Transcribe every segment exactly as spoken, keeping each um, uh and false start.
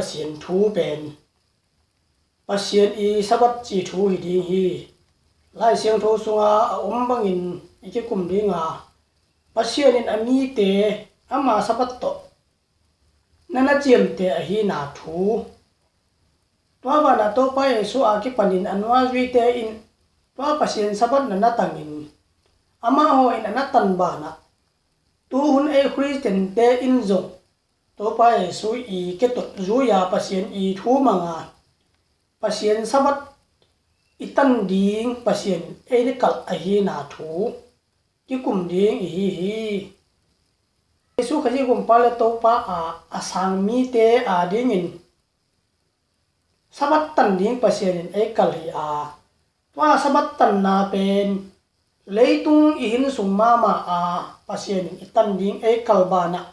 Pasian thu pen Pasian i Sabbath ci thu hi ding hi. Lai Siangtho sunga a om bangin i kikum dinga, Pasian in a mite ama Sabbath tawh na na ciamteh ahina thu. Tua vanah Topa Jesu a kipanin a nuazuite in tua Pasian Sabbath na na tangin, amaho in a na tan banah, tuhun ei Khristiante in zong Topa Jesu i ketot zui-a Pasian i thu manga Pasian Sabbath i tan ding Pasian ei kalh ahina thu kikum ding i hi hi. Jesu Khazih Gumpa le Topa a a sang mite adingin Sabbath tan ding Pasian in ei kalh hi a, tua Sabbath tanna pen leitung i hin sung mahmah a Pasian in i tan ding ei kalh banah,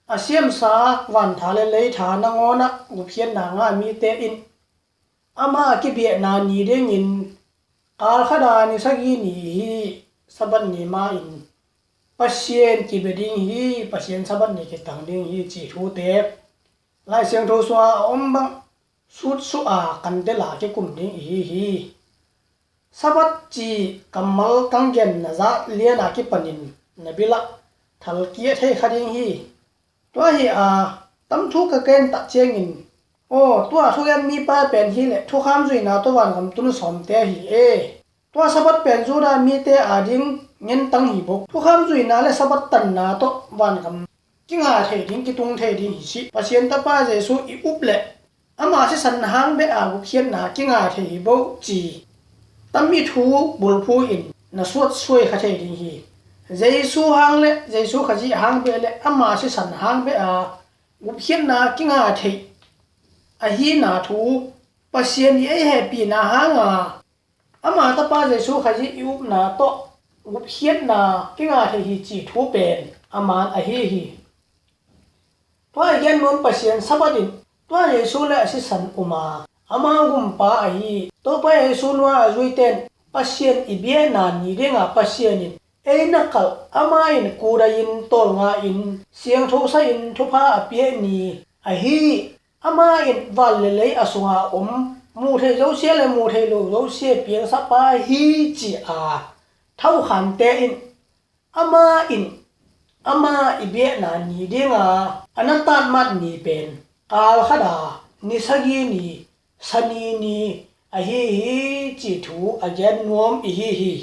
a siamsa vantha le leitha nangawnah gupkhiatna ngah mite in ama a kibiahna ni dingin kal khata ni sagih ni hi Sabbath ni ma-in Pasian kibia ding hi, Pasian Sabbath ni kitang ding hi ci thute Lai Siangtho sunga a om bang sutsuh a kan tel a kikum ding i hi hi. Sabbath ci kammal kang gen na zah liana kipanin na bilah thalkia thei kha ding hi. Tua hi a, tamthu ka ken tak ciangin, aw, tua thugen mipa pen hi le thukham zuina tua vangam tun sawmte hi e. Tua Sabbath pen Judah mite ading ngentang hi bo. Thukham zuina le Sabbath tanna tawh vangam kinga thei ding, kitung thei ding hi si. Pasian Tapa Jesu i up le ama sisan hang beh a gupkhiatna kinga thei hi bo ci tam i thu bulphu in na suat suai kha thei ding hi. Jesu hang le Jesu Khazih hang beh le ama sisan hang beh a gupkhiatna kinga thei ahina thu, Pasian i ei hehpihna hanga ama Tapa Jesu Khazih i upna tawh gupkhiatna kinga thei hi ci thu pen a man ahi hi. Tua i gen nuam Pasian Sabbath in tua Jesu le a sisan um a, ama gumpa ahi Topa Jesu nua a zuite in Pasian i biahna ni dinga Pasian in ei na kalh, ama in kudai in tawlnga in siangtho sa in thupha a piah ni ahi. Ama in van le lei a sunga om muh theih zosia le muh theih loh zosia piangsa pa hi ci a, thaukhamte in ama in ama i biahna ni dinga a na tatmat ni pen kal khata ni sagih ni, Sani ni ahi hi ci thu a gen nuam i hi hi.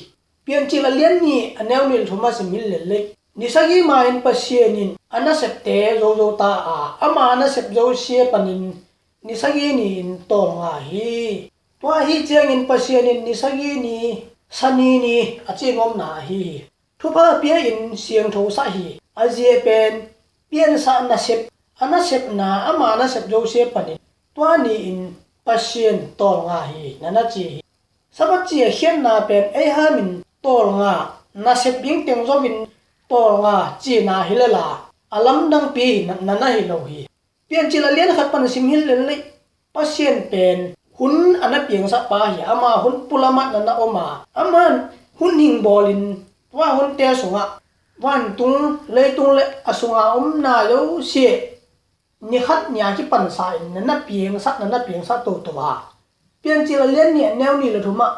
Piancil a lian nih a neu nih le thum a sim hi lel lei. Ni sagih ma-in Pasian in a nasepte zozo ta a, ama nasep zosia panin ni sagih ni-in tawlnga hi. Tua ahi ciangin Pasian in ni sagih ni, Sani ni a ci nuamna ahi hi. Thupha pia-in siangtho sah hi. A zia pen piansah nasep, a nasepna ama nasep zosia panin tua ni-in Pasian tawlnga hi na na ci hi. Sabbath ci a khiatna pen ei hamin tawlnga, nasep ding teng zongin tawlnga cina hi lel a, a lamdangpi na na hi lo hi. Piancil a lian khat pan sim hi lel lei. Pasian pen hun a na piangsa pa hi a, ama hun pulamah na na om a, aman hun hing bawlin tua hunte sungah vantung leitung le a sunga om na zosia ni khat ni a kipansa in na na piangsa, na na piangsa toto a. Piancil a lian nih a neu nih le thumah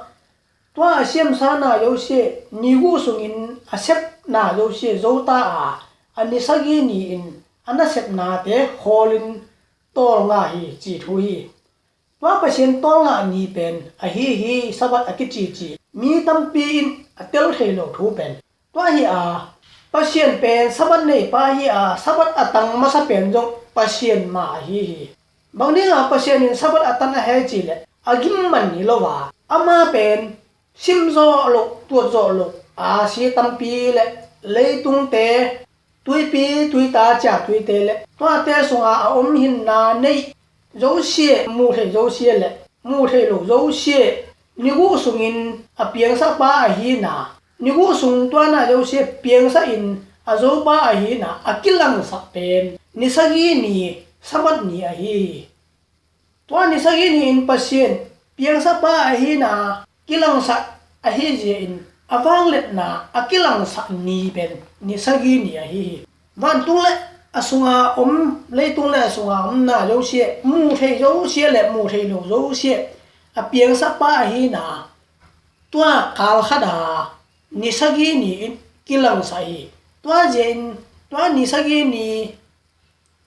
tua a siamsa na zosia ni guh sungin a sep na zosia zo ta a, a ni sagih ni-in a nasepnate khawlin tawlnga hi ci thu hi. Tua Pasian tawlnga ni pen ahi hi, Sabbath a kicici mi tampi in a tel thei lo thu pen tua hi a, Pasian pen Sabbath nei pa hi a, Sabbath a tang masa pen zong Pasian ma ahi hi. Bang dinga Pasian in Sabbath a tan a hei ci le a gim man hi lo a, ama pen sim zawh loh, tuat zawh loh a si tampi le leitungte, tuipi tuita cia tuite le tuate sunga a om hinna neih zosia, muh theih zosia le muh theih loh zosia ni guh sungin a piangsa pa ahina, ni guh sung tuana zosia piangsa in a zo pa ahina a kilangsak pen ni sagih ni, Sabbath ni ahi hi. Tua ni sagih ni-in Pasian piangsa pa ahina kilangsak ahi zia in a vangliatna a kilangsak ni pen ni sagih ni ahi hi. Vantung le a sunga om, leitung le a sunga om na zosia, mu thei zosia le mu thei lo zosia a piangsa pa ahi na, tua kal khat a ni sagih ni in kilangsa hi. Tua zia in tua ni sagih ni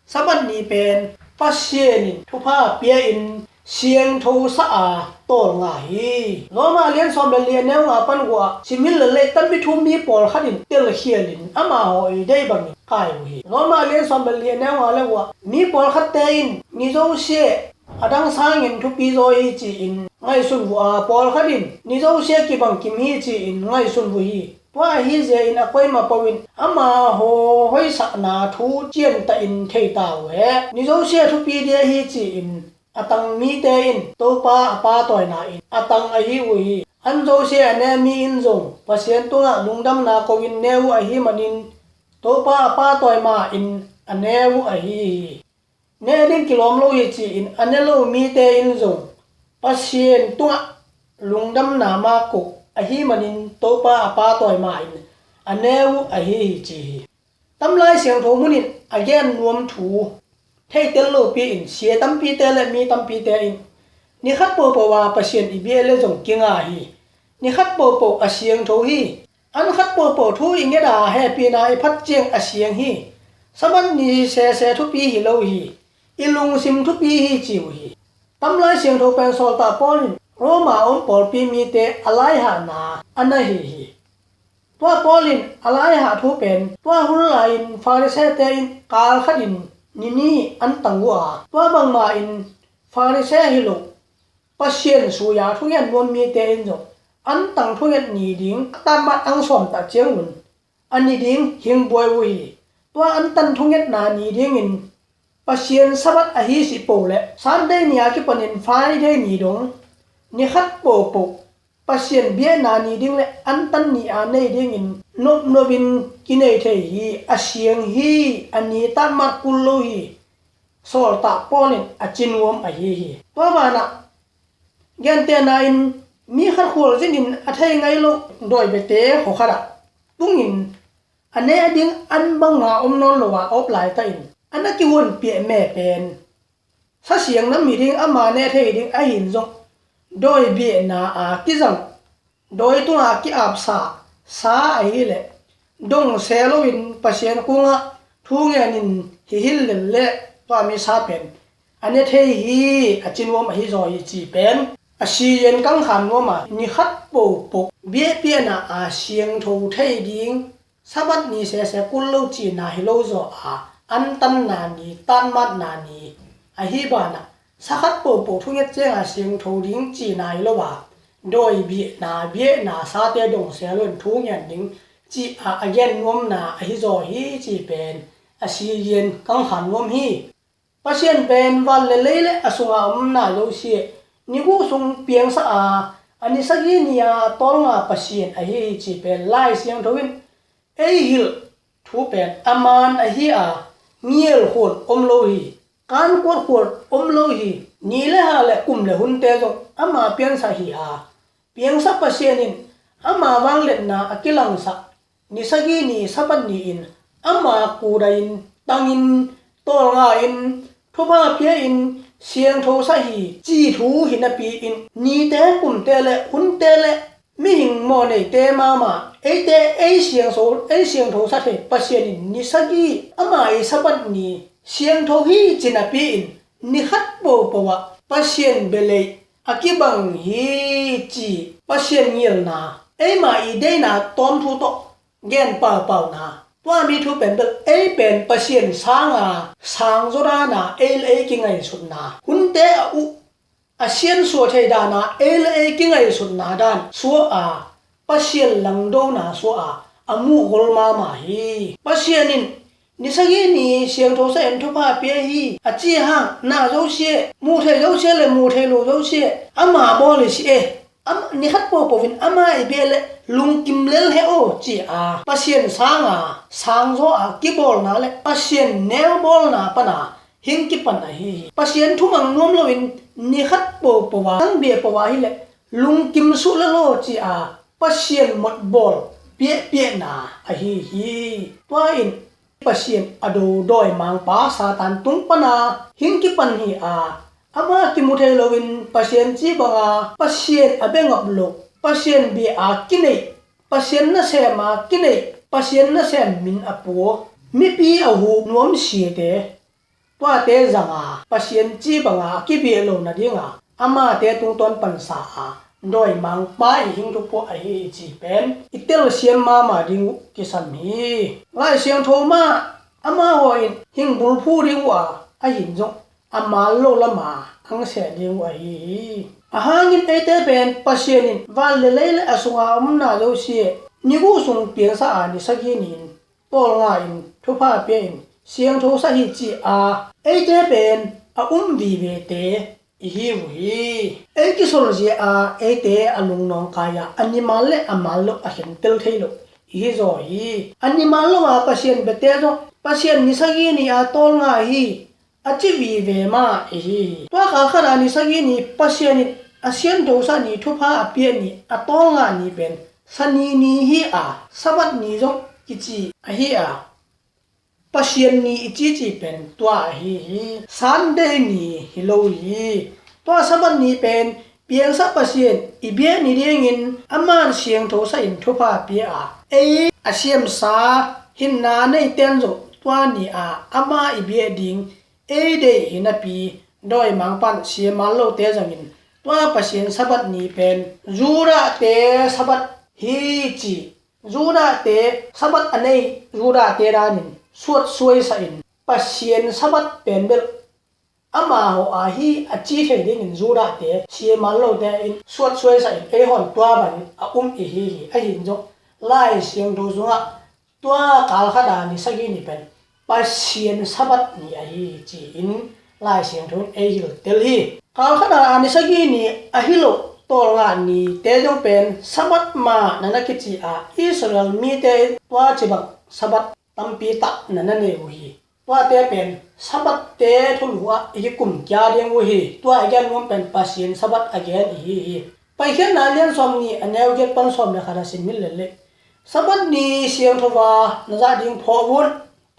Sabbath ni pen Pasian in thupha pia in siangtho sa a tawlnga hi. Roma lian sawm le li a neu nga pan gua simhil le lei tampi thu mi pawlkhat in telkhial in amaho i dei bangin kai uh hi. Roma lian sawm le li a neu nga le gua mi pawlkhatte in ni zosia a dang sangin thupi zaw hi ci-in ngaihsun uh a, pawlkhat in ni zosia kibang kim hi ci-in ngaihsun uh hi. Tua ahi zia in a koima po in amaho hoisakna thu ciantah in thei ta uh he. Ni zosia thupi dia hi ci-in a tang mite in Topa a patawina in a tang ahi uh hi. An zosia a ne mi in zong Pasian tungah lungdamna ko in ne uh ahi manin Topa a patawima in a ne uh ahi hi. Ne ding kilawm lo hi ci-in a ne lo mite in zong Pasian tungah lungdamna ma ko ahi manin Topa a patawima in a ne uh ahi hi ci hi. Tam Lai Siangtho munin a gen nuam thu theitel lopi in sia tampite le mi tampite in ni khat popo a Pasian i bia le zong kinga hi. Ni khat popo a siangtho hi. An khat popo thu i nget a hehpihna i phat ciang a siang hi. Sabbath ni sese thupi hi lo hi. I lungsim thupi hi ci uh hi. Tam Lai Siangtho pen sawltak Paul in Roma om pawlpi mite a laihahna a na hi hi. Tua Paul in a laihah thu pen tua hun lai-in Farisee-te in kal khat in ni ni an tang uh a, tua bangma in Farisee hi lo Pasian suya thunget nuam mite in zong an tang thunget ni ding a tama ang sawm ta ciangun a ni ding hingbuai uh hi. Tua an tan thungetna ni dingin Pasian Sabbath ahi si po le Sunday ni a kipanin Friday ni dong ni khat popo Pasian biahna ni ding le an tan ni a nei dingin nopnopin kinei thei hi. A siang hi. A ni tatmat kul lo hi. Sawltak Paul in a ci nuam ahi hi. Tua banah gentehna in mi khat khualzin in a thei ngai lo dawi biate khua khat ah tungin a ne a ding an banga om nawn lo a awp laitah in a na kihuanpiah me pen sa siang nam hi ding, ama ne thei ding ahin zong dawi biahna a kizang dawi tunga ki-apsa sa ahileh dong se loin Pasian kungah thu ngenin hi hillel leh tua mi sa pen a ne thei hi. A ci nuam ahi zaw hi ci pen a siyan kangkhan nuam a, ni khat popo biahpiahna a siangtho thei ding Sabbath ni sese kul lo cihna hi lo zaw a, an tanna ni, tanmatna ni ahi banah sa khat popo thunget cianga siangtho ding cihna hi lo a, dawi biahna, biahna sate dong se loin thu ngen ding cih a a gen nuamna ahi zaw hi ci pen a siyan kangkhan nuam hi. Pasian pen van le lei le a sunga omna zosia ni guh sung piangsa a, a ni sagih ni a tawlnga Pasian ahi hi ci pen Lai Siangtho in ei hilh thu pen a man ahi a, ngial khuan om lo hi. Kankuat khuan om lo hi. Ni le ha le kum le hunte zong ama piansa hi a, piangsa Pasian in ama vangliatna a kilangsak ni sagih ni Sabbath ni-in ama kudain tangin tawlngain thupha pia-in siangtho sa hi ci thu hi napi-in nite kumte le hunte le mihing mawhneite mahmah eite ei siangtho, ei siangtho sa thei Pasian in ni sagih ama i Sabbath ni siangtho hi ci napi-in ni khat popo ah Pasian bia lei a kibang hi ci Pasian ngilna eima i deina tawm thu tawh gen paupauna tua mi thu pen bel ei pen Pasian sanga sangzaw dana ei le ei kingaihsutna hunte a uh a siansuah thei dana ei le ei kingaihsutna dan suah a Pasian langdona suah a a muhgol mahmah hi. Pasian in ni sagih ni siangtho sa in thupha pia hi a ci hang na zosia, muh thei zosia le muh thei lo zosia ama bawl hi si e. Am, ni khat popo in ama i bia le lungkim lel he aw ci a Pasian sanga sangzaw a kibawlna le Pasian neubawlna pana hing kipan ahi hi. Pasian thumang nuam loin ni khat popo a tangbia po a hileh lungkim suh lel aw ci a Pasian motbawl piahpiahna ahi hi. Tua in Pasian a do dawimangpa Satan tung pana hing kipan hi a, ama kimu thei loin Pasian ci banga Pasian a bia ngap lo, Pasian bia a kineih, Pasian nasema kineih, Pasian nasem min a pua, mipi a hu nuam siate, tuate zanga Pasian ci banga a kibia lo nadinga amate tungtawn pansa a dawimangpa i hing thupua ahi hi ci pen i telsiam mama ding uh kisam hi. Lai Siangtho mah amaho in hing bulphu ding uh a, a hin zong a mal lo lama ang seh ding uh ahi hi. A hangin eite pen Pasian in van le lei le a sunga omna zosia ni guh sung piangsa a ni sagih ni-in tawlnga in thupha pia in siangtho sa hi ci a, eite pen a um vivete i hi uh hi. Ei kisolzia a eite a lungnawngkai a a nimal le a mal lo a khentel thei lo i hi zaw hi. A nimal lo a Pasian biate zong Pasian ni sagih ni a tawlnga hi a ci vive mah i hi hi. Tua kal khat a ni sagih ni Pasian in a siangtho sa ni, thupha a pia ni, a tawlnga ni pen Sani ni hi a, Sabbath ni zong kici ahi a, Pasian ni i cici pen tua ahi hi. Sunday ni hi lo hi. Tua Sabbath ni pen piangsa Pasian i biak ni dingin aman siangtho sa in thupha pia a, ei a siamsa hinna neiten zong tua ni a ama i biak ding ei deih hi napi, dawimangpan siamal lote zangin tua Pasian Sabbath ni pen Judahte Sabbath hi ci. Judahte Sabbath a nei Judahte danin suatsuai sa in Pasian Sabbath pen bel amaho a hi a ci thei dingin Judahte siamal lote in suatsuai sa in eihon tua bangin a um i hi hi. A hin zong Lai Siangtho sungah tua kal khat a ni sagih ni pen Pasian Sabbath ni ahi hi ci-in Lai Siangtho in ei hiltel hi. Kal khat a ni sagih ni ahi lo tawlnga nite zong pen Sabbath ma na na kici a, Israel mite in tua cibang Sabbath tampi tak na na nei uh hi. Tuate pen Sabbath-te thulu ah i kikum kia ding uh hi. Tua i gen nuam pen Pasian Sabbath a gen i hi hi. Paikhiatna lian sawm nih a neu giat pan sawm le khat a sim hi lel leh, Sabbath ni siangtho a na zah ding phawk un,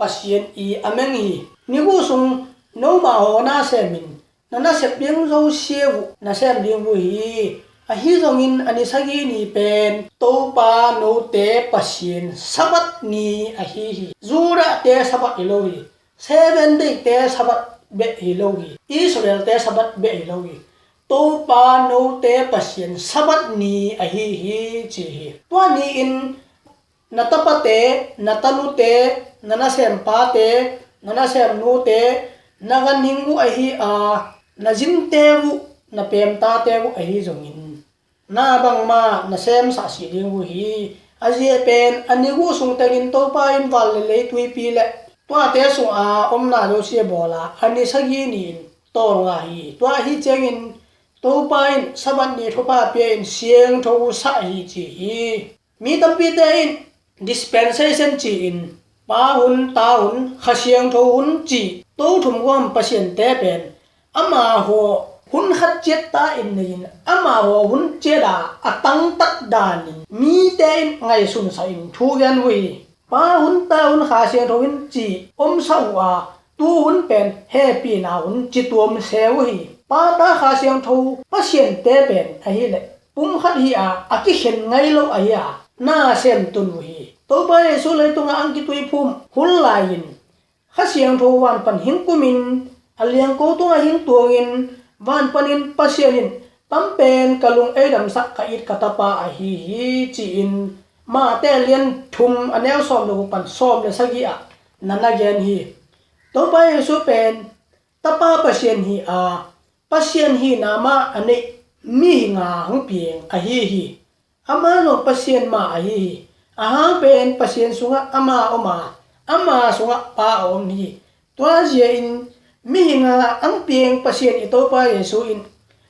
Pasian i a meng hi. Ni guh sung nomah haw na sem in na nasep ding zosia uh na sem ding uh hi. Ahi zongin a ni sagih ni pen Topa note Pasian Sabbath ni ahi hi. Judahte Sabbath hi lo hi. Seven Day-te Sabbath beh hi lo hi. Israel-te Sabbath beh hi lo hi. Topa note Pasian Sabbath ni ahi hi ci hi. Tua ni-in na tapate, na tanute, na nasempa-te, na nasemnu-te na ganhing uh ahi a, na zinte uh, na pemtate uh ahi zongin na bangmah na semsah si ding uh hi. A zia pen a ni guh sung tengin Topa in van le lei, tuipi le tuate sungah omna zosia bawl a, a ni sagih ni-in tawlnga hi. Tua ahi ciangin Topa in Sabbath ni thupha pia in siangtho sah hi ci hi. Mi tampite in dispensation ci-in Pa hun, Ta hun, Kha Siangtho hun ci to thum gawm Pasian-te pen amahaw hun khat ciat ta in nei-in amahaw hun ciat a a tangtat danin mite in ngaihsun sa in thu gen uh hi. Pa hun, Ta hun, Kha Siangtho hun ci omsa uh a, tu hun pen hehpihna hun ci tuam se uh hi. Pa, Ta, Kha Siangtho Pasian-te pen ahileh pumkhat hi a, a kikhen ngai lo ahi a, na sem tun uh hi. Topa Jesu leitungah ang kituiphum hun lai-in Kha Siangtho van pan hing kumin a liangko tungah hing tuangin van panin Pasian in tam pen ka lung ei damsak ka it ka tapa ahi hi ci-in Mate lian thum a neu sawm le guk pan sawm le sagih ah na na gen hi. Topa Jesu pen Tapa Pasian hi a, Pasian hihna mah a neih mihing a hong piang ahi hi. Ama zong Pasian mah ahi hi. A hang pen Pasian sungah ama om a, ama sungah Pa a om hi. Tua zia-in mihing a hong piang Pasian i Topa Jesu in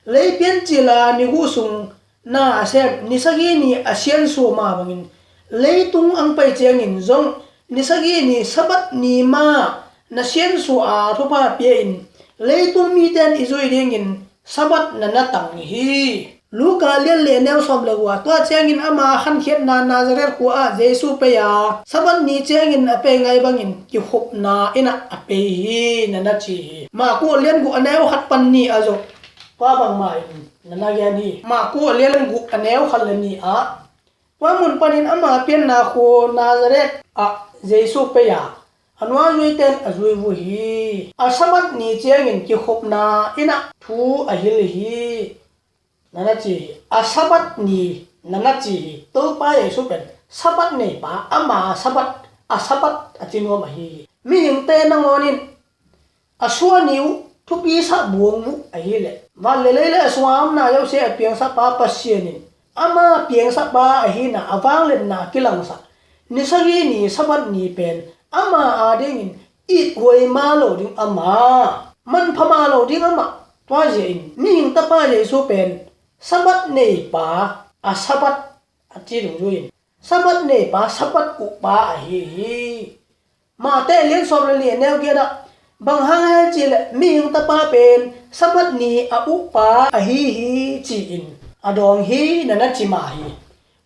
lei piancil a ni guh sung na a sem, ni sagih ni a siansuah mah bangin leitung ang pai ciangin zong ni sagih ni Sabbath ni mah na siansuah a thupha pia in leitung mite in i zui dingin Sabbath na na tang hi. Luka lian le neu sawm le guk ah, tua ciangin ama khankhiatna Nazareth khua ah Jesu pei a, Sabbath ni ciangin a pei ngai bangin kikhopna inn ah a pei hi, na na ci hi. Marku lian guk a neu khat pan nih ah zong tua bangmah in na na gen hi. Marku lian guk a neu khat le nih ah, tua mun panin ama pianna khua Nazareth ah Jesu pei a, a nuazuite in a zui uh hi. A Sabbath ni ciangin kikhopna inn ah thu a hilh hi, na na ci hi. A Sabbath ni, na na ci hi. Topa Jesu pen Sabbath neipa, ama Sabbath, a Sabbath a ci nuam ahi hi. Mihingte nangawn in a suah ni uh thupi sah buang uh ahileh, van le lei le a sungah a omna zosia a piangsak pa Pasian in ama piangsak pa ahina a vangliatna kilangsak, ni sagih ni Sabbath ni pen ama adingin ithuai mah lo ding amah, manpha mah lo ding amah. Tua zia in mihing tapa Jesu pen Sabbath neipa, a Sabbath a ci dungzui in Sabbath neipa, Sabbath ukpa ahi hi. Mate lian sawm le li a neu giat ah, bang hang hiam cih leh mihing tapa pen Sabbath ni a ukpa ahi hi, ci-in a dawng hi, na na ci mah hi.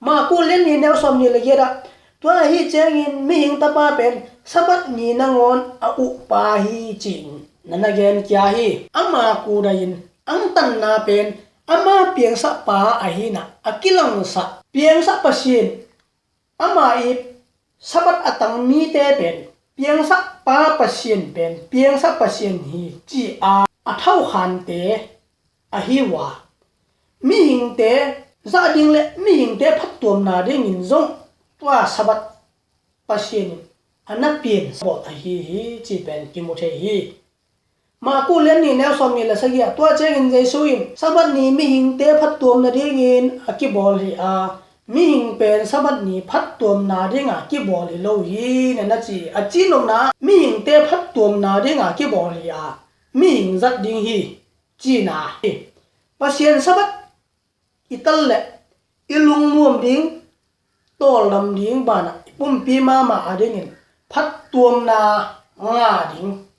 Marku lian nih neu sawm nih le giat ah, tua ahi ciangin mihing tapa pen Sabbath ni nangawn a ukpa hi, ci-in na na gen kia hi. Ama kudai in angtanna pen ama piangsak pa ahina a kilangsak, piangsak Pasian, ama i Sabbath a tang mite pen piangsak pa Pasian pen piangsak Pasian hi, ci-a a thaukhante ahi uh a, mihingte zah ding le mihingte phattuamna dingin zong tua Sabbath Pasian in a na piangsak ahi hi, ci pen kimu thei hi. Marku lian nih neu sawm nih le sagih ah, tua ciangin Jesu in Sabbath ni mihingte phattuam nadingin a kibawl hi a, mihing pen Sabbath ni phattuam nadinga kibawl hi lo hi, na na ci. A ci nopna ah, mihingte phattuam nadinga kibawl hi a, mihing zat ding hi, cina hi. Pasian Sabbath i tal le i lungnuam ding, tawldam ding banah i pumpi mahmah adingin phattuamna ngah ding,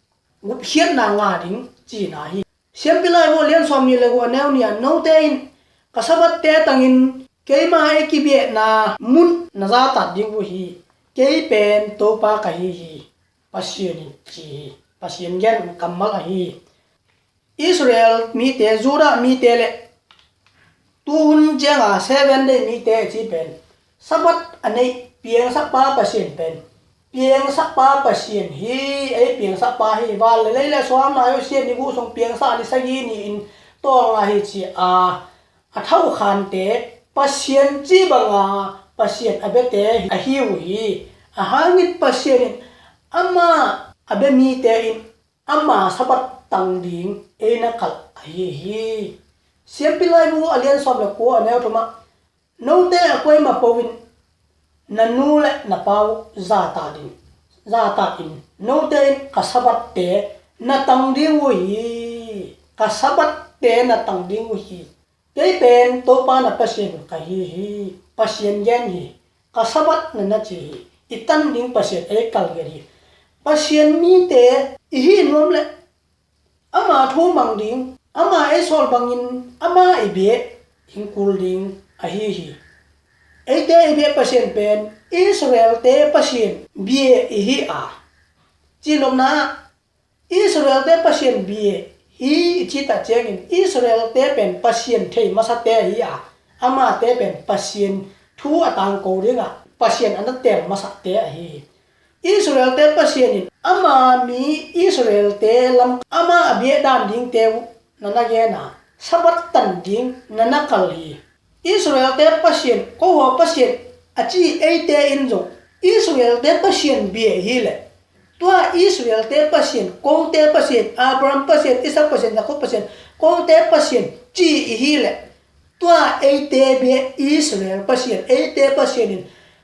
gupkhiatna ngah ding cina hi. Siampi Laibu lian sawm nih le guk a neu nih ah, note in ka Sabbath te tangin keima ei kibiahna mun na zatat ding uh hi. Kei pen Topa ka hi hi, Pasian in ci hi. Pasian gen kammal ahi hi. Israel mite, Judah mite le tuhun cianga Seven Day mite a ci pen Sabbath a neih piangsak pa Pasian pen piangsak pa Pasian hi, ei piangsak pa hi. Van le lei le suamna zosia ni guk sung piangsak, ni sagih ni-in tawlnga hi, ci-a a thaukhante Pasian ci banga Pasian a biate ahi uh hi. A hangin Pasian in ama a bia mite in ama Sabbath tang ding ei na kalh ahi hi. Siampi Laibu a lian sawm le kua a neu thum ah, note a kuaima po in na nu le na pa uh zatat in, zatat in, note in ka Sabbath te na tang ding uh hi, ka Sabbath te na tang ding uh hi. Kei pen Topa na Pasian ka hi hi, Pasian gen hi. Ka Sabbath na na ci hi. I tan ding Pasian ei kalgiat hi. Pasian mite i hih nuam le ama thu mang ding, ama ei sawl bangin ama i biah hing kul ding ahi hi. Eite i biah Pasian pen Israel-te Pasian bia i hi a, ci nopna ah Israel-te Pasian bia hi i cih tak ciangin Israel-te pen Pasian thei masate ahi a, amate pen Pasian thu a tangko dingah Pasian a na teel masate ahi hi. Israel-te Pasian in ama mi Israel-te lam ama a biah dan dingte uh na na gen a, Sabbath tan ding na na kalh hi. Israel-te Pasian, ko haw Pasian a ci eite in zong Israel-te Pasian bia i hi leh, tua Israel-te Pasian, kote Pasian, Abraham Pasian, Isaac Pasian, Jacob Pasian, kote Pasian ci i hi leh, tua eite bia Israel Pasian, eite Pasian in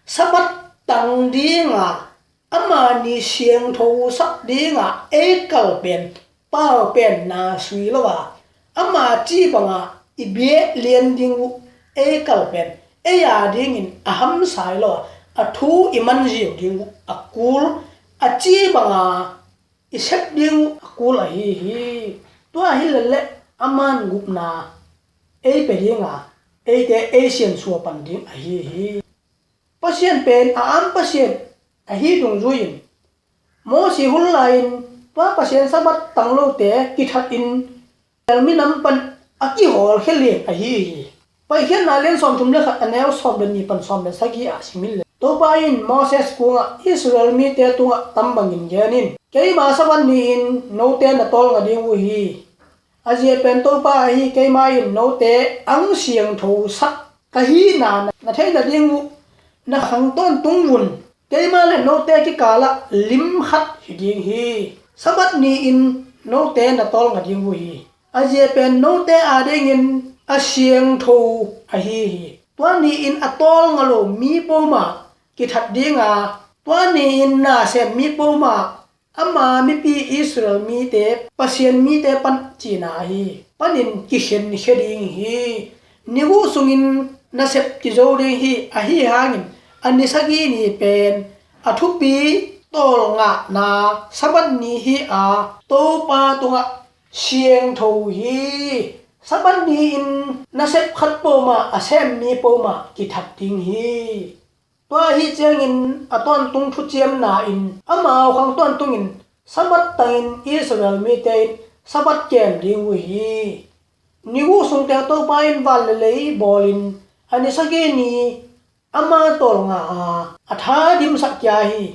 Sabbath tang dinga ama ni siangtho sak dinga ei kalh pen pau pen na sui lo a, ama ci banga i biak lian ding uh ei kalh pen ei a dingin a hamsa hi lo a, a thu i man ziau ding uh a kul, a ci banga i sep ding uh a kul ahi hi. Tua hi leh leh a man gupna ei pia dinga, eite ei siansua pan ding ahi hi. Pasian pen a am Pasian ahi dungzui-in Mosi hun lai-in tua Pasian Sabbath tang lote kithatin Israel minam pan a kihawlkhia lian ahi hi. Paikhiatna lian sawmthum le khat a neu sawm le nih pan sawm le sagih ah sim in le, Topa in Moses kungah Israel mite tungah tam bangin gen in, keima Sabbath ni-in note na tawlnga ding uh hi. A zia pen Topa ahi keima in note ang siangtho sak ka hihna na theihna ding uh na khang tawntung vun. Keima le note kikalah lim khat hi ding hi. Sabbath ni-in note na tawlnga ding uh hi. A zia pen note adingin a siangtho ahi hi. Tua ni-in a tawlnga lo mi poma kithat dinga, tua ni-in na sem mi poma ama mipi Israel mite Pasian mite pan cihna ahi, panin kikhenkhia ding hi. Ni guk sungin nasep kizo ding hi. Ahi hangin a ni sagih ni pen a thupi tawlngahna Sabbath ni hi a, Topa tungah siangtho hi. Sabbath ni-in nasep khat poma a sem mi poma kithat ding hi. Tua ahi ciangin a tawntung thuciamna in amau khang tawntungin Sabbath tangin Israel mite in Sabbath kem ding uh hi. Ni guk sungte Topa in van le lei bawlin a ni sagih ni ama tawlnga a, a tha dimsak kia hi.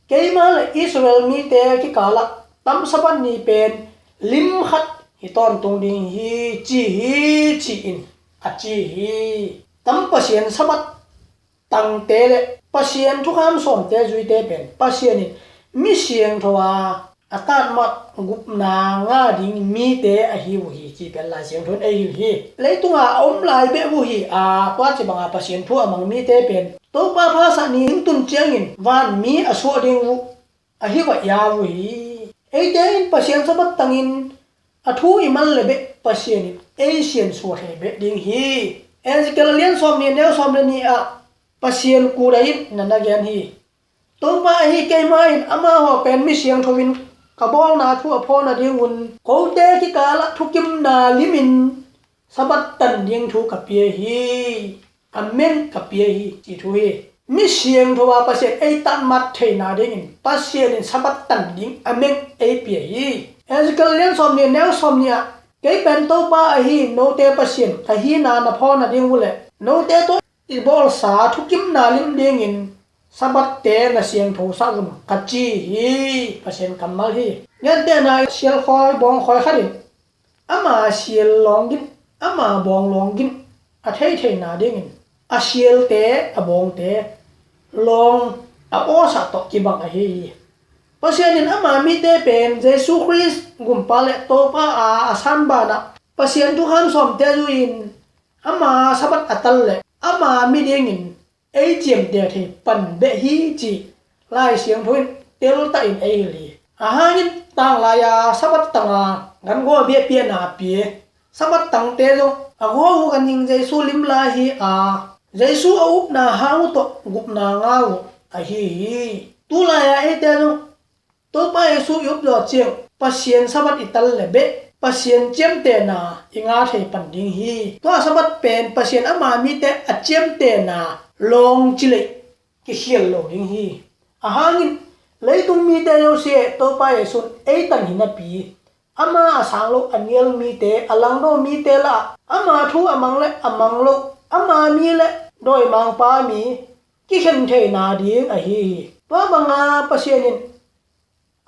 Keima le Israel mite kikalah tam Sabbath ni pen lim khat hi tawntung ding hi ci hi, ci-in a ci hi. Tam Pasian Sabbath tangte le Pasian thukham sawmte zuite pen Pasian in mi siangtho a, a tatmat gupna nga ding mite ahi uh hi ci pen Lai Siangtho in ei hilh hi. Leitunga a om lai beh uh hi a, tua ci banga Pasian thu a mang mite pen Topa phasak ni hing tun ciangin van mi a suah ding uh ahi va ia uh hi. Eite in Pasian Sabbath tangin a thu i man le beh Pasian in ei siansua thei beh ding hi. Ezekiel a lian sawm nih neu sawm le nih ah Pasian kudai in na na gen hi. Topa ahi keima in amau pen mi siangtho in ka bawlna thu a phawn a dingun kote kikalah thukimna limin Sabbath tan ding thu ka pia hi. A meng ka pia hi ci thu hi. Mi siangtho a Pasian ei tatmat theihna dingin Pasian in Sabbath tan ding a meng ei pia hi. Ezekiel lian sawm nih neu sawm nih ah kei pen Topa ahi note Pasian ka hina na phawn a ding uh le note tawh i bawlsa thukimna lim dingin Sabbath te na siangtho sak un ka ci hi. Pasian kammal hi. Gentehna sial khawi bawng khawi khat in ama sial lawng gin, ama bawng lawng gin a thei theihna dingin a sialte, a bawngte lawng a awsah tawh kibang ahi hi. Pasian in ama mite pen Jesu Khrist gumpa le Topa a a san banah Pasian thukham sawmte zui-in ama Sabbath a tan le ama mi dingin ei ciamteh thei pan beh hi ci Lai Siangtho in teltah in ei hilh hi. A hangin tanglai-a Sabbath tanga gan gawl biahpiahna a pia Sabbath tangte zong a gawl uh a ning Jesu lim lai hi a, Jesu a upna hang uh tawh gupna nga uh ahi hi. Tulai-a eite zong Topa Jesu i up zawh ciang Pasian Sabbath i tan le beh Pasian ciamtehna i nga thei pan ding hi. Tua Sabbath pen Pasian ama mite a ciamtehna lawng ci lei kikhial lo ding hi. A hangin leitung mite zosia Topa Jesu in ei tan hi napi ama a sang lo a nial mite, a langdo mite lah ama thu a mang le a mang lo, ama mi le dawimangpa mi kikhen theihna ding ahi hi. Tua banga Pasian in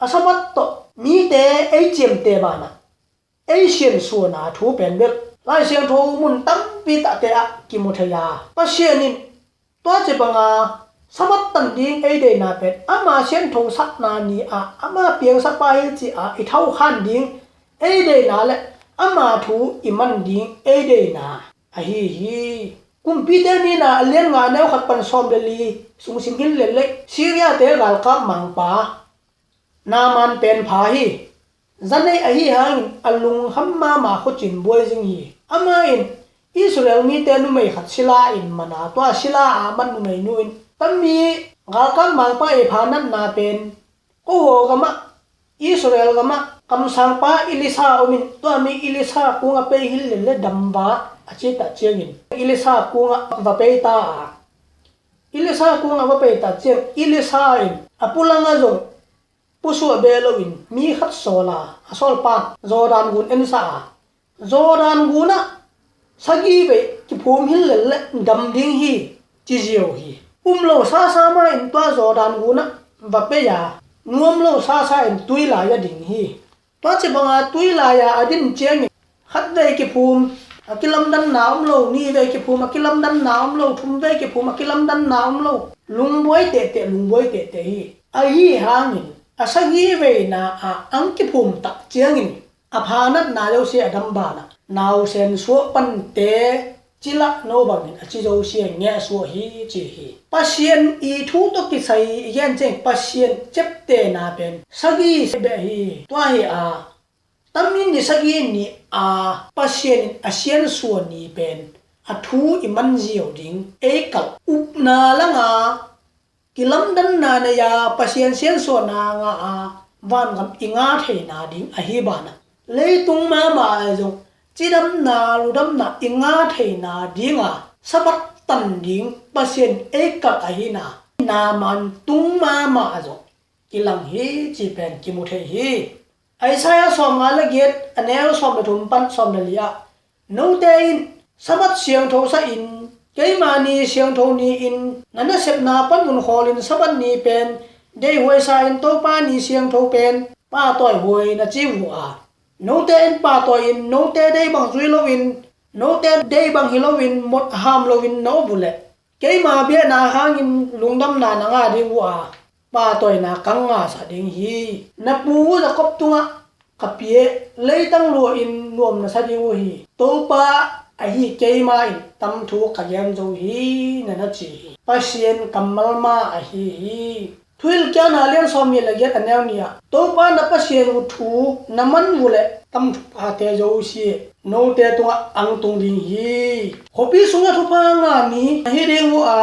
a Sabbath tawh mite ei ciamteh banah ei siansuana thu pen bel Lai Siangtho mun tampi tahte ah kimu thei a, Pasian in tua ci banga Sabbath tan ding ei deihna pen ama siangthosakna ni-ah ama piangsakpa hi ci-a i thokhan ding ei deihna le ama thu i man ding ei deihna ahi hi. Kumpite nihna a lian nga neu khat pan sawm le li sung sim hin lel leh Syria-te galkap mangpa Naaman pen pha hi. Za nei ahi hangin a lungkham mahmah khuacin buai zing hi. Amah in Israel mite numei khat sila in man a, tua sila a mat numeinu in tami galkap mangpa i pha natna pen ko aw gamah, Israel gamah kamsangpa Elisha om in, tua mi Elisha kungah pei hilh lel le dam va a cih tak ciangin Elisha kungah va pei ta a, Elisha kungah va pei tak ciang Elisha in a pulangah zong pusuah beh loin mi khat sawl a, a sawlpa'n Jordan gun ensak a, Jordan gunah sagih vei kiphum hilh lel le dam ding hi, ci ziau hi. Um lo sasa mah in tua Jordan gunah va pei a, nuam lo sasa in tui lai a ding hi. Tua ci banga tui lai-a a din ciangin khat vei kiphum a kilamdanna om lo, nih vei kiphum a kilamdanna om lo, thum vei kiphum a kilamdanna om lo, lungbuai tehteh, lungbuai tehteh hi. Ahi hangin a sagih veina ah ang kiphum tak ciangin a pha natna zosia a dam banah nausen suah pante, ci lah no bangin a ci zosia ngeh suah hi, ci hi. Pasian i thu tawh kisai i gen ciang Pasian ciaptehna pen sagih beh hi. Tua hi a, tamin ni sagih ni a Pasian in a siansuah ni pen a thu i man ziau ding ei kalh. Upna langa kilamdanna nei-a Pasian siansuahna ngah a vangam i ngah theina ding ahi banah, leitung mahmah ah zong cidamna ludamna i ngah theina dinga Sabbath tan ding Pasian ei kalh ahina, Naaman tung mahmah ah zong kilang hi, ci pen kimu thei hi. Isaiah sawmnga le giat, a neu sawm le thum pan sawm le li ah, note in Sabbath siangtho sa in, keima ni siangtho ni-in na nasepna pan un khawlin Sabbath ni pen deihhuai sa in, Topa ni siangtho pen pahtawi huai na ci uh a, note in pahtawi in, note deih bang zui loin, note deih bang hi loin, mot ham loin na om uh leh keima biahna hangin lungdamna na ngah ding uh a, pahtawina kang ngahsak ding hi. Na pu uh Jakob tungah ka pia leitang luahin nuam na sa ding uh hi. Topa ahi keima in tam thu ka gen zo hi, na na ci hi. Pasian kammal mah ahi hi. Thuhilhkiatna lian sawmnih le giat, a neu nih ah, Topa na Pasian uh thu na man uh leh tam thuphate zosia note tungah ang tung ding hi. Khuapi sungah thupha ngah mi na hi ding uh a,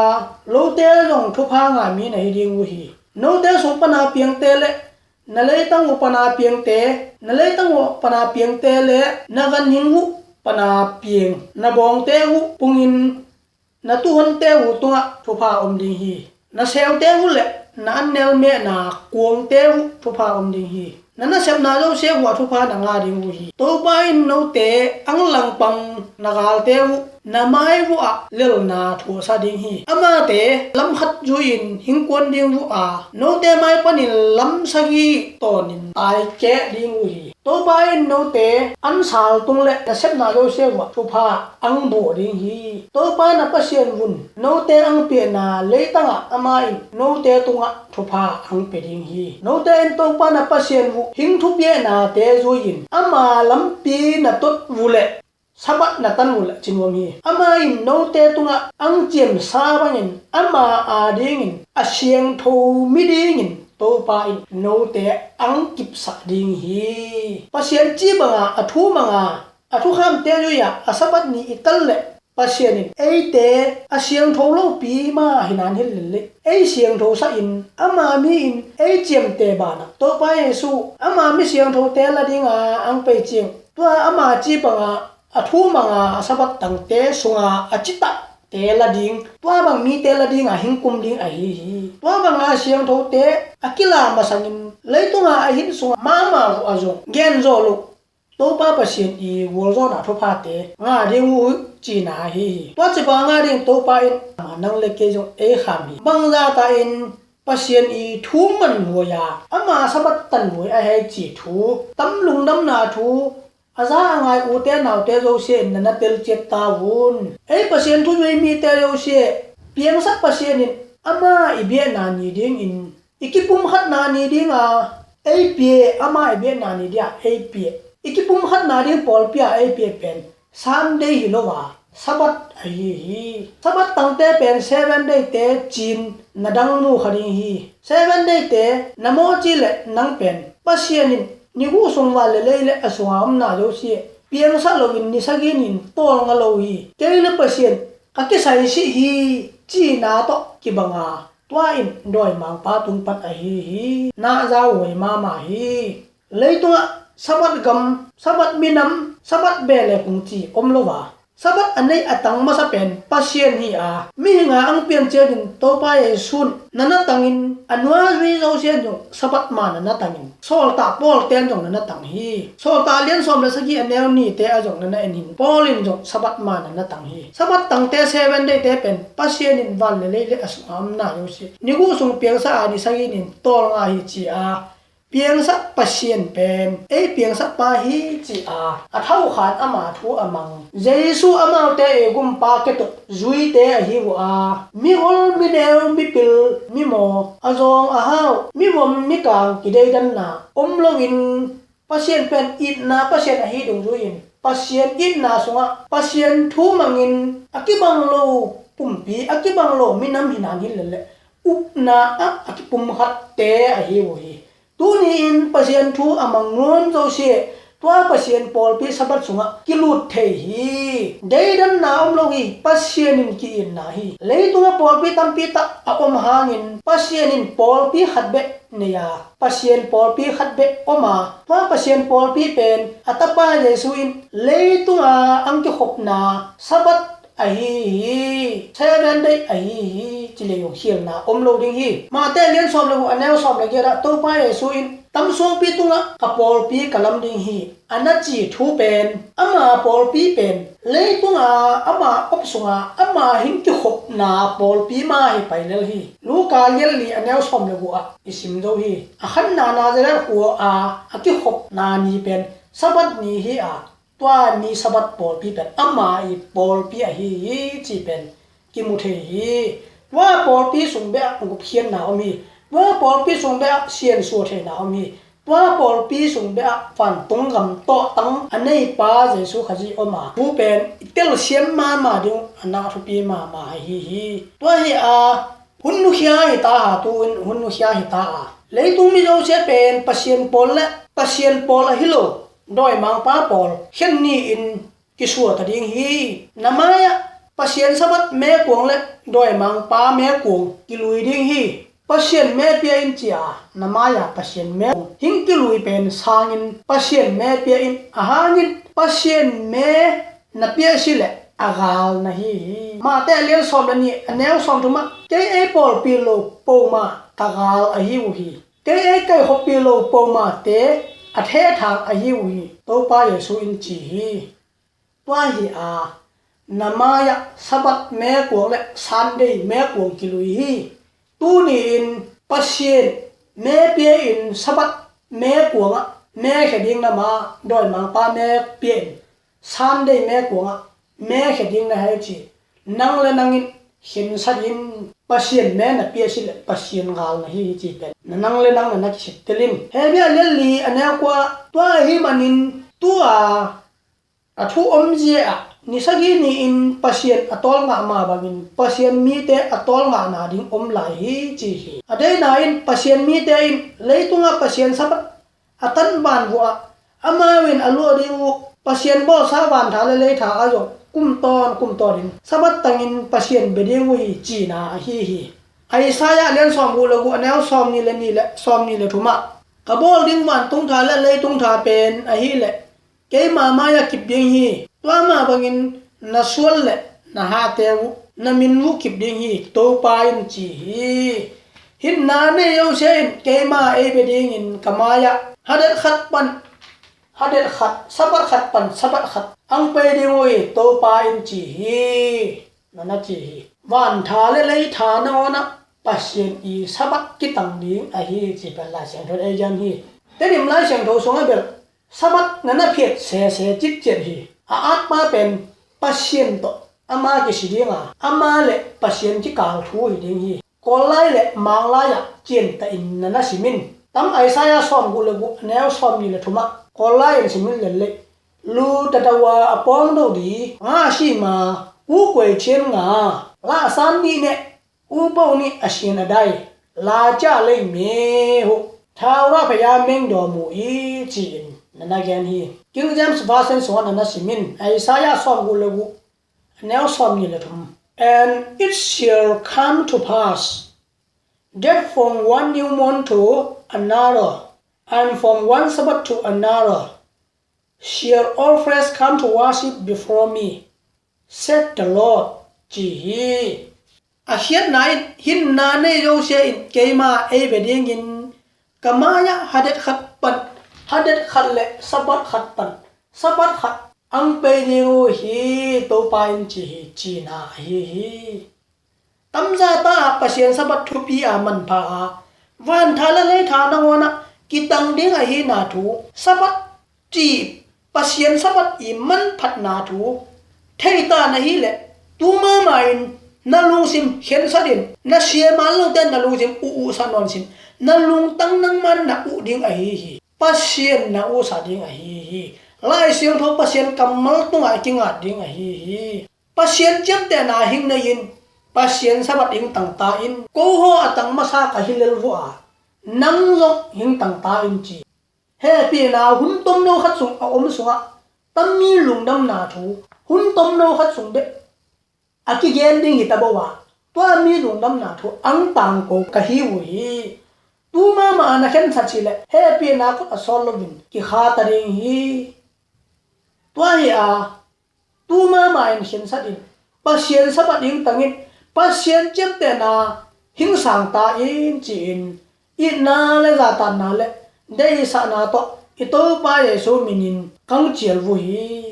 lote zong thupha ngah mi na hi ding uh hi. Note sung pana piangte le na leitang uh pana piangte, na leitang uh pana piangte le na ganhing uh pana piang, na bawngte uh pungin na tuuhonte uh tungah thupha om ding hi. Na seute uh le na annel mehna kuangte uh thupha om ding hi. Na nasepna zosia uh ah thupha na ngah ding uh hi. Topa in note ang langpang na galte uh na mai uh ah lelna thuahsa ding hi. Amate lam khat zui-in hingkuan ding uh a, note mai panin lam sagih tawnin taikeh ding uh hi. Topa in note an sal tung le nasepna zosia uh ah thupha ang buah ding hi. Topa na Pasian vun note ang piahna leitangah amah in note tungah thupha ang pia ding hi. Note in Topa na Pasian uh hing thupiahnate zui-in ama lampi na tot uh leh Sabbath na tan uh leh ci nuam hi. Amah in note tungah ang ciamsa bangin ama adingin a siangtho mi dingin Topa in note ang kipsak ding hi. Pasian ci banga, a thu manga, a thukhamte zui-a a Sabbath ni i tan leh Pasian in eite a siangtho lopi mah hi nan hilh lel leh ei siangtho sa in, ama mi in ei ciamteh banah Topa Jesu ama mi siangthote la dinga ang pei ciang, tua ama ci banga a thu manga a Sabbath tangte sunga a citahte la ding, tua bang mite la dinga hingkum ding ahi hi. Tua banga siangthote a kila masangin leitunga a hih sunga mahmah uh a zong gen zawh loh Topa Pasian i gualzawhna thuphate ngah ding uh cihna ahi hi. Tua cipa ngah ding Topa in ama nang le kei zong ei kham hi. Bangzah ta in Pasian i thu man huai a, ama Sabbath tan huai a hei ci thu, tam lungdamna thu a za a ngai ute naute zosia in na na telciat ta un. Ei Pasian thu zui mite zosia, piangsak Pasian in ama i biahna ni dingin i kipumkhatna ni dinga ei pia, ama i biahna ni dia ei pia, i kipumkhatna ding pawlpi a ei pia pen Sunday hi lo a, Sabbath ahi hi. Sabbath tangte pen seven day te cin na dang mu kha ding hi. Seven day te na mawh cih leh nang pen Pasian in ni guh sung van le lei le a sunga omna zosia piangsak loin ni sagih ni-in tawlnga lo hi. Kei le Pasian ka kisai sih hi, cihna tawh kibanga tua in dawimangpa tung pan ahi hi. Na zau huai mahmah hi. Leitungah Sabbath gam, Sabbath minam, Sabbath beh le kung ci om lo a, Sabbath a nei a tang masa pen Pasian hi a, mihing a ang pian ciangin Topa Jesu in na na tangin, a nua zui zo sian zong Sabbath ma na na tangin, Sawltak Paul ten zong na na tang hi. Sawltak lian sawm le sagih a neu nite ah zong na na en hin, Paul in zong Sabbath ma na na tang hi. Sabbath tangte, Seven Day te pen Pasian in van le lei le a sung a omna zo si, ni guh sung piangsa a ni sagih nin tawlnga hi ci a, piangsak Pasian pen ei piangsak pa hi ci a, a thau khan ama thu a mang. Jesu amaute i gumpa ketuk zuite ahi uh a, mihol, mineu, mipil, mimaw, a zawng a hau, mivom, mikang kideidanna om loin, Pasian pen itna Pasian ahi dungzui in, Pasian itna sungah Pasian thu mangin a kibang lo pumpi, a kibang lo minam hi nang hi lel leh, upna ah a kipumkhatte ahi uh hi. Tuni-in Pasian thu a mang nuam zo si, tua Pasian pawlpi Sabbath sungah kilut thei hi. Deidanna om lo hi, Pasian in ki-itna hi. Leitungah pawlpi tampi tak a om hangin Pasian in pawlpi khat beh nei a, Pasian pawlpi khat beh om a, tua Pasian pawlpi pen a Tapa Jesu in leitunga ang kikhopna Sabbath ahi hi, Seven Day ahi hi ci lei uh khialna om lo ding hi. Mate lian sawm le guk a neu sawm le giat ah Topa Jesu in, tamsuangpi tungah ka pawlpi ka lam ding hi, a na ci thu pen, ama pawlpi pen leitunga ama op sunga ama hing kikhopna pawlpi ma hi pai lel hi. Luka lian li a neu sawm le guk ah i sim zo hi. A khanna Nazareth khua a a kikhopna ni pen Sabbath ni hi a, tua ni Sabbath pawlpi pen ama i pawlpi ahi hi ci pen kimu thei hi. Tua pawlpi sung beh ah gupkhiatna om hi. Tua pawlpi sung beh ah siansua theihna om hi. Tua pawlpi sung beh ah vantung gam tawhtang a neipa Jesu Khazih om a, thu pen i telsiam mahmah ding uh a na thupi mahmah ahi hi. Tua hi a, hun nukhia hi ta a, tu-in hun nukhia hi ta a, leitung mi zosia pen Pasian pawl le Pasian pawl ahi lo dawimangpa pawl khen ni-in kisuah ta ding hi. Na mai-ah Pasian Sabbath mekuang le dawimangpa mekuang kilui ding hi. Pasian me pia in ci a, na mai-ah Pasian mekuang hing kilui pen sangin Pasian me pia in, a hangin Pasian me na pia si leh a gal na hi hi. Mate lian sawm le nih a neu sawm thum ah, kei ei pawlpi lo poma ka gal ahi uh hi. Kei ei kaihkhoppi lo pomate a thethang ahi uh hi, Topa Jesu in ci hi. Tua hi a, na mai-ah Sabbath mekuang le Sunday mekuang kilui hi. Tuni-in Pasian me pia in Sabbath mekuang ah mekhia ding na ma, dawimangpa me pia in Sunday mekuang ah mekhia ding na hi ci. Nang le nang in khensa ding, Pasian me na pia si le Pasian gal na hi hi ci pen na nang le nang na na kisittel in. Hebru lian li a neu kua, tua ahi manin tua a thu omzia ah ni sagih ni-in Pasian a tawlngah mah bangin Pasian mite a tawlngahna ding om lai hi ci hi. A deihna in Pasian mite in leitungah Pasian Sabbath a tanban vuah amau in a luah ding uh Pasian bawlsa vantha le leitha ah zong kum tawn kum tawn in Sabbath tangin Pasian bia ding uh hi cihna ahi hi. Isaiah lian sawm guk le guk a neu sawm nih le nih le sawm nih le thum ah, ka bawl ding vantung tha le leitung tha pen ahih leh keima mai-ah kip ding hi. Tua mah bangin na sual le na hate uh, na min uh kip ding hi, Topa in ci hi. Hinna nei zosia in keima ei bia dingin ka mai-ah hadet khat pan hadet khat, Sabbath khat pan Sabbath khat ang pei ding uh hi, Topa in ci hi, na na ci hi. Vantha le leitha nangawn ah Pasian i Sabbath kitang ding ahi ci pen Lai Siangtho ei gen hi. Tedim Lai Siangtho sungah bel Sabbath na na phiat sese citciat hi. A atpa pen Pasian tawh ama kisi ding a, ama le Pasian kikal thu hi ding hi. Kawllai le Manglai ah ciantah in na na sim in. Tam Isaiah sawm guk le guk a neu sawm nih le thum ah Kawllai in sim in lel leh, lu tatawa a pawng do di nga a si ma, u kuai thian nga, la a san nih neh, u bo nih a sian a dai, la cia lei me huh, thau ra phaya meng daw mu i ci-in na na gen hi. King James Version sungah na na sim in. Isaiah sawm guk le guk a neu sawm nih le thum. And it shall come to pass that from one new moon to another, And from one Sabbath to another, shall all flesh come to worship before me, said the Lord, ci hi. A khiatna in hinna nei zosia in keima ei bia dingin ka mai-ah hadet khat pan hadet khat le Sabbath khat pan Sabbath khat ang pei ding uh hi, Topa in ci hi, cina ahi hi. Tamza ta ah Pasian Sabbath thupi a manpha a, vantha le leitha nangawnah kitang ding ahina thu, Sabbath cih Pasian Sabbath i manphatna thu thei ta na hileh, tu mama in na lungsim khensat in, na siaman lote na lungsim uh uhsah nawn sin, na lungtang nangman na uh ding ahi hi. Pasian na uhsah ding ahi hi. Lai Siangtho Pasian kammal tungah i kingat ding ahi hi. Pasian ciamtehna hing nei in, Pasian Sabbath hing tangta in, ko haw a tang masa ka hi lel vua, nang zong hing tangta in ci. Hehpihna hun tomno khat sung a om sungah tami lungdamna thu hun tomno khat sung bek a kigen ding hi ta bo a, tua mi lungdamna thu ang tangko ka hi uh hi. Tu mama a na khensat cileh hehpihna khut a sawt loin kikha ta ding hi. Tua hi a, tu mama in khensat in, Pasian Sabbath hing tangin, Pasian ciamtehna hing sangta in ci-in, itna le zatanna le deihsakna tawh i Topa Jesu minin kang cial uh hi.